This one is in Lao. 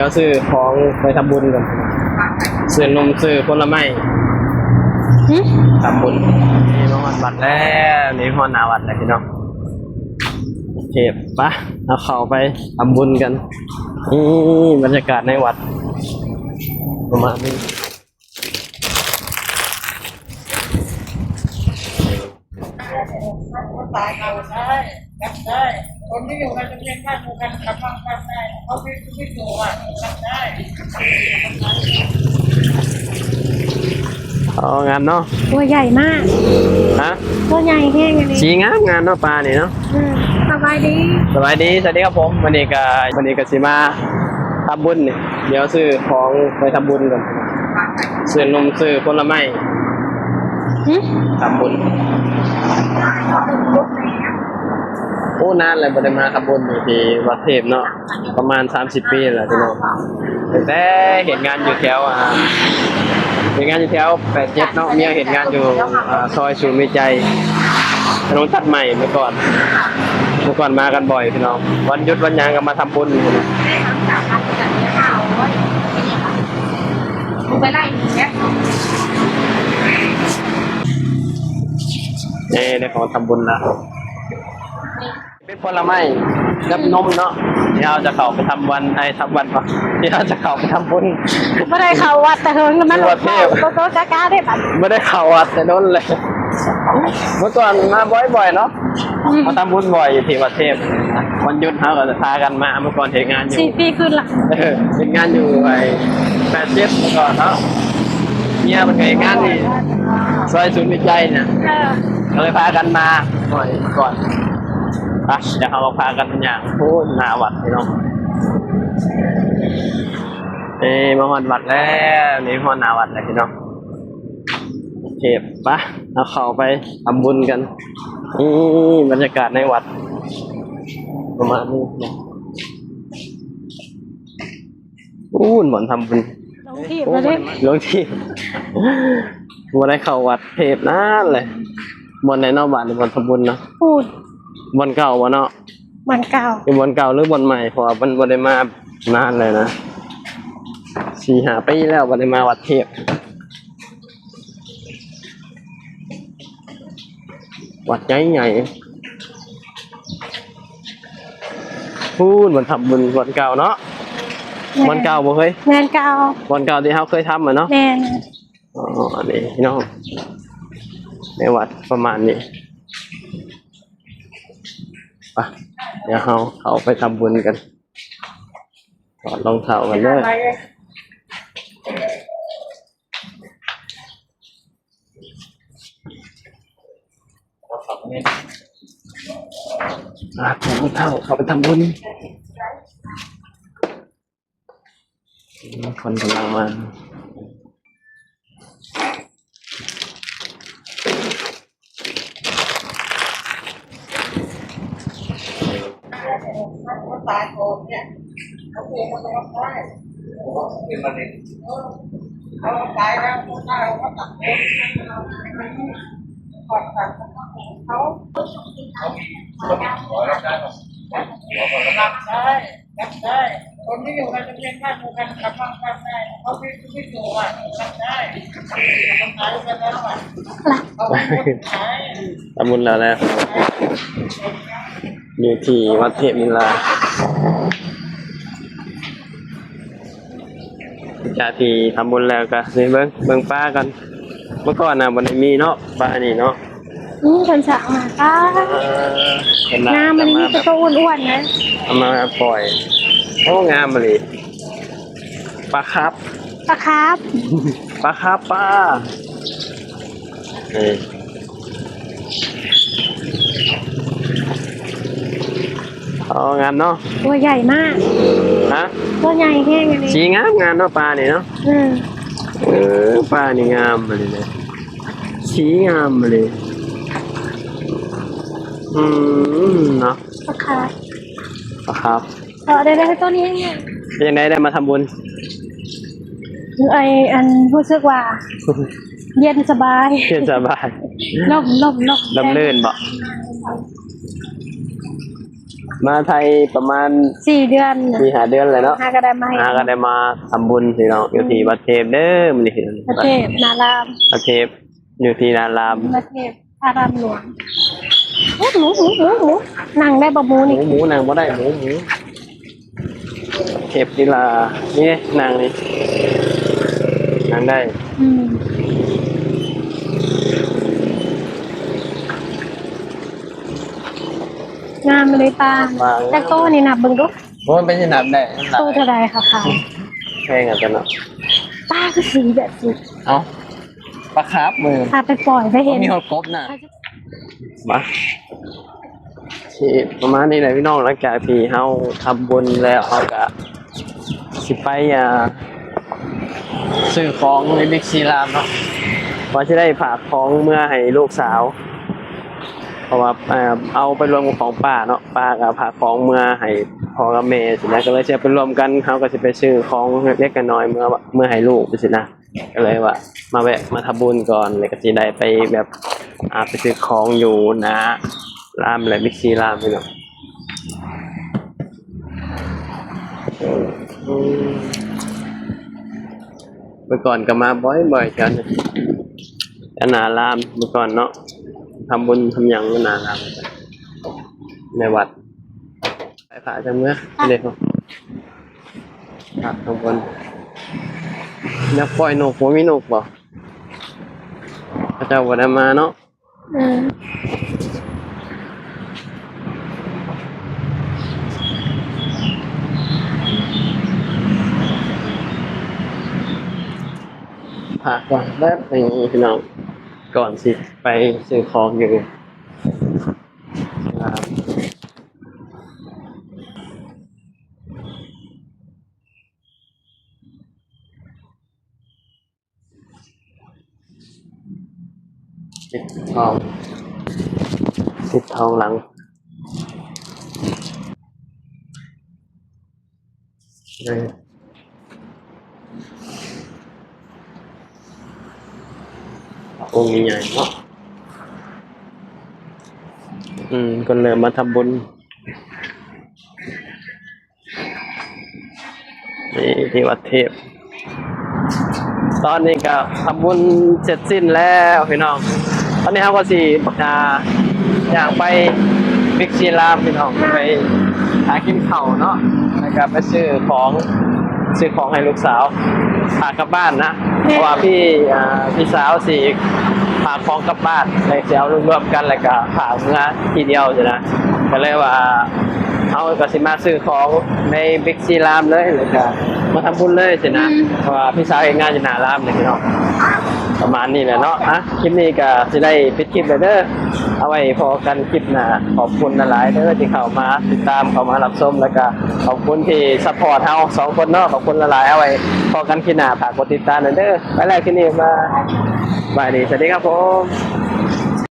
ດຽວຊື້ຂອງໄປທຳບຸນກ່ອນ ຊື້ນົມ ຊື້ຜົນລະໄມ້ ຫຶ ທຳບຸນ. ນີ້ມາຮອດວັດແລ້ວ ນີ້ຮອດໜ້າວັດແລ້ວພີ່ນ້ອງ. ໂອເຄ ໄປ ເຮົາເຂົ້າໄປທຳບຸນກັນ. ນີ້ບັນຍາກາດໃນວັດປະມານນີ້. ອໍ ງາມເນາະ ຕົວໃຫຍ່ມາກ. ຮະ? ຕົວໃຫຍ່ແຮງອີ່ຫຼີ. ສີງາມໆເນາະ ປານີ້ເນາະ. ອືມ ສະບາຍດີ ສະບາຍດີ ສະຫວັດດີຄັບຜົມ. ມື້ນີ້ກະ ມື້ນີ້ກະຊິມາ ທຳບຸນນີ້ ດຽວຊື້ຂອງໄປທຳບຸນກ່ອນ ຊື້ນົມ ຊື້ຜົນລະໄມ້ ຫຶ ທຳບຸນ. ໂອ້ ນານແລ້ວບໍ່ໄດ້ມາທຳບຸນຢູ່ທີ່ວັດເທບເນາະ ປະມານສາມສິບປີແລ້ວພີ່ນ້ອງ. ຕັ້ງແຕ່ເຮັດງານຢູ່ແຖວ ອ່າ ເຮັດງານຢູ່ແຖວແປດເຈັດເນາະ ເມຍເຮັດງານຢູ່ ອ່າ ຊອຍສູນວິໄຈ ຖະໜົນຕັດໃໝ່. ເມື່ອກ່ອນ ເມື່ອກ່ອນມາກັນບ່ອຍພີ່ນ້ອງ ວັນຢຸດວັນຫຍັງກໍມາທຳບຸນ. ເອີ ໄດ້ຂອງທຳບຸນລະ ເປັນຜົນລະໄມ້ກັບນົມເນາະ ທີ່ເຮົາຈະເຂົ້າໄປທຳວັນ ໄອ້ ທຳວັນວະ ທີ່ເຮົາຈະເຂົ້າໄປທຳບຸນ. ບໍ່ໄດ້ເຂົ້າວັດແຕ່ເຫິງ ມັນ ວັດເທບ ໂຕໆກາໆເດ້ບັດ ບໍ່ໄດ້ເຂົ້າວັດແຕ່ດົນແລ້ວ. ເມື່ອກ່ອນມາບ່ອຍໆເນາະ ອືມ ມາທຳບຸນບ່ອຍຢູ່ທີ່ວັດເທບ. ວັນຢຸດເຮົາກໍຈະພາກັນມາ ເມື່ອກ່ອນເຮັດງານຢູ່ ສີ່ປີຂຶ້ນລະ ເຮັດງານຢູ່ໄອ້ແປດເຈັດເມື່ອກ່ອນເນາະ. ເມຍເພິ່ນກໍເຮັດງານຢູ່ຊອຍສູນວິໄຈນະ ເອີ ກໍເລີຍພາກັນມາບ່ອຍກ່ອນ. ໄປ ດຽວເຮົາກໍພາກັນຍ່າງພຸ້ນໜ້າວັດພີ່ນ້ອງ. ເອີ ມາຮອດວັດແລ້ວ ນີ້ຮອດໜ້າວັດແລ້ວພີ່ນ້ອງ. ໂອເຄ ໄປ ເຮົາເຂົ້າໄປທຳບຸນກັນ. ນີ້ບັນຍາກາດໃນວັດປະມານນີ້. ອູ້ນ ບ່ອນທຳບຸນ ລົງທີບແລ້ວເດ້ ລົງທີບ. ບໍ່ໄດ້ເຂົ້າວັດເທບນານເລີຍ. ບ່ອນໃດເນາະ ບ້ານນີ້ ບ່ອນທຳບຸນນະ? ປູ້ນ ບ່ອນເກົ່າບໍ່ເນາະ? ບ່ອນເກົ່າ ຢູ່ບ່ອນເກົ່າ ຫຼື ບ່ອນໃໝ່? ເພາະວ່າມັນບໍ່ໄດ້ມານານແລ້ວນະ ສີ່ຫ້າປີແລ້ວບໍ່ໄດ້ມາວັດເທບ. ວັດໃຫຍ່ໆ ພຸ້ນ ບ່ອນທຳບຸນ ບ່ອນເກົ່າເນາະ. ແມ່ນ ບ່ອນເກົ່າບໍ່ເຄີຍ? ແມ່ນ ເກົ່າ ບ່ອນເກົ່າທີ່ເຮົາເຄີຍທຳຫັ້ນເນາະ. ແມ່ນ. ອໍ ອັນນີ້ເນາະ ໃນວັດປະມານນີ້. ໄປ ດຽວເຮົາເຂົ້າໄປທຳບຸນກັນ. ຖອດລອງເທ້າກັນເດີ. ອາ ຖອດລອງເທ້າ ເຂົ້າໄປທຳບຸນ. ຄົນກຳລັງມາ. ທຳບຸນແລ້ວແຫຼະ ຢູ່ທີ່ວັດເທບມິລາ. ຈາກທີ່ທຳບຸນແລ້ວກະຊິເບິ່ງ ເບິ່ງປາກ່ອນ. ເມື່ອກ່ອນນະບໍ່ໄດ້ມີເນາະ ປານີ້ເນາະ. ອືມ ເພິ່ນສ້າງມາ ປາ ເອີ ເພິ່ນ ງາມອີ່ຫຼີ ມີແຕ່ໂຕອ້ວນໆນະ ເອົາມາປ່ອຍ. ໂອ້ ງາມອີ່ຫຼີ ປາຄາບ ປາຄາບ ປາຄາບ ປາ ເອີ. ອໍ ງາມເນາະ ຕົວໃຫຍ່ມາກ. ຮະ? ຕົວໃຫຍ່ແຮງອີ່ຫຼີ ສີງາມໆເນາະ ປານີ້ເນາະ. ອືມ ເອີ ປານີ້ງາມອີ່ຫຼີເດ້ ສີງາມອີ່ຫຼີ. ອືມ ເນາະ ປາຄາບ ປາຄາບ. ເອີ ໄດ້ໆ ຕົວນີ້ແຮງ ເປັນຈັ່ງໃດ ໄດ້ມາທຳບຸນ? ເອີຍ ອັນ ຮູ້ສຶກວ່າເຢັນສະບາຍ ເຢັນສະບາຍ ລົມ ລົມ ລົມ ລົມລື່ນບໍ? ມາໄທປະມານ ສີ່ເດືອນ ສີ່ຫ້າເດືອນແລ້ວເນາະ ຫາກໍໄດ້ມາເຮັດ ຫາກໍໄດ້ມາທຳບຸນພີ່ນ້ອງ ຢູ່ທີ່ ອືມ ວັດເທບເດີ ມື້ນີ້ ວັດເທບນາລາມ ວັດເທບ ຢູ່ທີ່ນາລາມ ວັດເທບອາລາມຫຼວງ. ໂອ້ ໝູ ໝູ ໝູ ໝູ ນັ່ງໄດ້ບໍ່ໝູນີ້? ໝູ ໝູ ນັ່ງບໍ່ໄດ້ ໝູ ໝູ ເທບນີ້ລະ ນີ້ນັ່ງນີ້ ນັ່ງໄດ້ ອືມ. ງາມເລີຍປາ ປາງາມ ຈັກໂຕນີ້ ນັບເບິ່ງດູ. ໂອ້ຍ ໄປຊິນັບໄດ້ ມັນຫຼາຍ ໂຕເທົ່າໃດຂາວໆ ແພງອັນຕົວເນາະ ປາຄືສີແບບນີ້ ເອົ້າ ປາຄາບມື ພາໄປປ່ອຍໄປເຫັນ ມີຮອດກົບນະ ມາ ຊິປະມານນີ້ແຫຼະພີ່ນ້ອງ ຫຼັງຈາກທີ່ເຮົາທຳບຸນແລ້ວ ເຮົາກະຊິໄປ ອ່າ ຊື້ຂອງໃນບິກຊີລາມເນາະ ວ່າຊິໄດ້ຝາກຂອງເມືອໃຫ້ລູກສາວ ເພາະວ່າ ເອີ່ມ ເອົາໄປລວມກັບຂອງປ້າເນາະ ປ້າກໍພາຂອງເມືອໃຫ້ພໍ່ກັບແມ່ຊີ້ນະ ກໍເລີຍຊິເອົາໄປລວມກັນ ເຮົາກໍຊິໄປຊື້ຂອງເລັກໆນ້ອຍໆ ເມືອ ເມືອໃຫ້ລູກຊີ້ນະ ກໍເລີຍວ່າມາແວະມາທຳບຸນກ່ອນ ແລ້ວກໍຊິໄດ້ໄປແບບ ອ່າ ໄປຊື້ຂອງຢູ່ໜ້າລາມ ແລະ ບິກຊີລາມ ພີ່ນ້ອງ. ເມື່ອກ່ອນກໍມາບ່ອຍໆ ແຖວນີ້ ອັນນາລາມ ເມື່ອກ່ອນເນາະ ທຳບຸນທຳຫຍັງນາລາມ ໃນວັດ ໄປພະຈາເມືອ ເດ້ ພະຂ້າງບົນ ແນວປ່ອຍນົກ ບໍ່ມີນົກບໍ່? ເຂົາເຈົ້າບໍ່ໄດ້ມາເນາະ. ອືມ ພະກ່ອນແປັບໜຶ່ງພີ່ນ້ອງ ກ່ອນຊິໄປຊື້ຂອງຢູ່ ປິດທອງ ປິດທອງຫຼັງ ອົງໃຫຍ່ເນາະ. ອືມ ເພິ່ນເລີ່ມມາທຳບຸນ ນີ້ທີ່ວັດເທບ ຕອນນີ້ກໍທຳບຸນເສັດສິ້ນແລ້ວພີ່ນ້ອງ. ຕອນນີ້ເຮົາກໍຊິ ອ່າ ຍ່າງໄປບິກຊີລາມພີ່ນ້ອງ ໄປຫາກິນເຂົ້າເນາະ ແລ້ວກໍໄປຊື້ຂອງ ຊື້ຂອງໃຫ້ລູກສາວ ພາກັບບ້ານນະ ເພາະວ່າພີ່ ອ່າ ພີ່ສາວຊິພາຂອງກັບບ້ານ ແລ້ວຊິເອົາລວມໆກັນ ແລ້ວກໍພາເມືອທີດຽວຊີ້ນະ. ກໍເລີຍວ່າເຮົາກໍຊິມາຊື້ຂອງໃນບິກຊີລາມເລີຍ ແລ້ວກໍມາທຳບຸນເລີຍຊີ້ນະ ອືມ ເພາະວ່າພີ່ສາວເຮັດງານຢູ່ໜ້າລາມນີ້ພີ່ນ້ອງ. ປະມານນີ້ແຫຼະເນາະ ອ່ະ ຄລິບນີ້ກໍຊິໄດ້ປິດຄລິບແລ້ວເດີ ເອົາໄວ້ພໍ້ກັນຄລິບໜ້າ. ຂອບຄຸນຫຼາຍໆເດີທີ່ເຂົ້າມາຕິດຕາມ ເຂົ້າມາຮັບຊົມ ແລ້ວກໍຂອບຄຸນທີ່ຊັບພອດເຮົາສອງຄົນເນາະ ຂອບຄຸນຫຼາຍໆ. ເອົາໄວ້ພໍ້ກັນຄລິບໜ້າ ຝາກກົດຕິດຕາມແດ່ເດີ. ໄປແລ້ວ ຄລິບນີ້ ບາຍ ສະບາຍດີ ສະຫວັດດີຄັບຜົມ.